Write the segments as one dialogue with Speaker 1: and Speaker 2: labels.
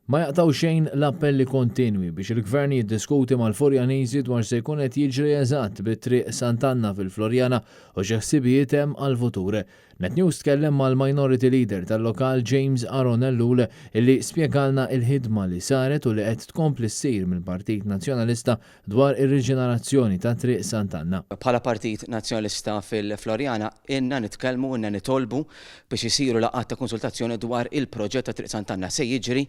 Speaker 1: Ma jaqtgħu xejn l-appelli kontinwi biex il-Gvern jiddiskuti mal-Furjaniżi dwar se jkun qed jiġri eżatt bit-Triq Sant'Anna fil-Floriana u xi ħsibijiet hemm għall-futur. Net News tkellem mal-Minority Leader tal-lokal James Aaron Ellul illi spjegalna il-ħidma li saret u li qed tkompli ssir mill-Partit Nazzjonalista dwar ir-riġenerazzjoni ta' Triq Sant'Anna.
Speaker 2: Bħala Partit Nazzjonalista fil-Floriana ilna nitkellmu, ilna nitolbu biex isiru laqgħat ta' konsultazzjoni dwar il-proġett ta' Triq Sant'Anna. Se jiġri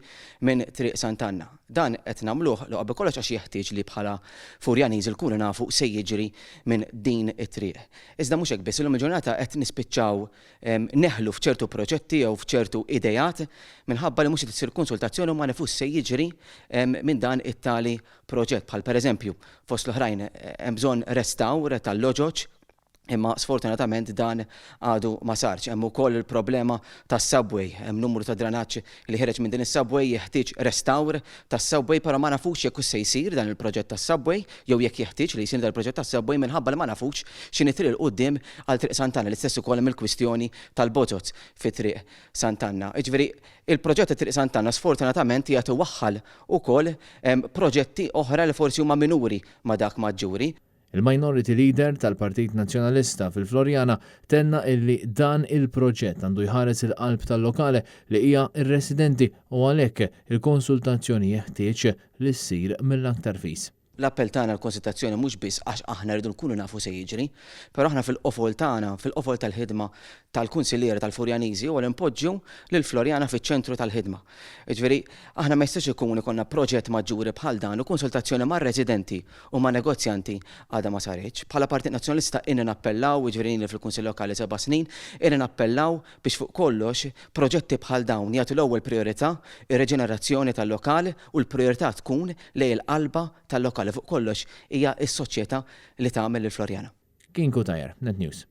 Speaker 2: minn Triq Sant'Anna. Dan qed nagħmluh l qabel kollox għax jeħtieġ li bħala Furjaniżi nkunu nafu se jiġri minn din it-triq. Iżda mhux hekk biss, illum il-ġurnata qed nispiċċaw neħlu f'ċertu proġetti jew f'ċertu ideat minħabba li mhux qed issir konsultazzjoni u ma nafux se jiġri minn dan it-tali proġett. Bħal pereżempju, fost l-oħrajn hemm bżonn restawr tal-loġoġ, imma sfortunatament dan għadu ma sarx. Hemm ukoll il-problema tas-subway, hemm numru ta' dranaġġ li ħireġ minn din is-subway, jeħtieġ restawr tas-subway, però ma nafux jekk hux se jsir dan il-proġett tas-subway jew jekk jeħtieġ li jsir dan il-proġett tas-subway minħabba li ma nafux x'inhi t-triq 'il quddiem għal Triq Sant'Anna. L-istess ukoll hemm il-kwistjoni tal-bozoz fi Triq Sant'Anna. Jiġifieri, il-proġett ta' Triq Sant'Anna sfortunatament qiegħed iwaħħal ukoll proġetti oħra li forsi huma minuri ma' dak maġġuri.
Speaker 1: Il-Minority Leader tal-Partit Nazzjonalista fil-Floriana tenna illi dan il-proġett għandu jħares il-qalb tal-lokale li hija r-residenti u għalhekk il-konsultazzjoni jeħtieġ li ssir mill-aktar fis.
Speaker 2: L-appell tagħna għall-konsultazzjoni mhux biss għax aħna rridu nkunu nafu se jiġri, però aħna fil-qofol tagħna, fil-qofol tal-ħidma tal-kunsilliera tal-Furjaniżi huwa li npoġġu lill-Floriana fiċ-ċentru tal-ħidma. Jiġifieri, aħna ma jistax ikun ikollna proġett maġġuri bħal dan u konsultazzjoni mar-residenti u ma' negozjanti għadha ma saritx. Bħala Partit Nazzjonalista ilna nappellaw, jiġifieri ili fil-Kunsill Lokali 7 snin, ilna nappellaw biex fuq kollox proġetti bħal dawn jagħtu l-ewwel prijorità ir-reġenerazzjoni tal-lokal u l-prijorità tkun lejn il-qalba tal-lokal li fuq kollox hija s-soċjetà li tagħmel il-Floriana.
Speaker 1: Kien Cutajar, Net News.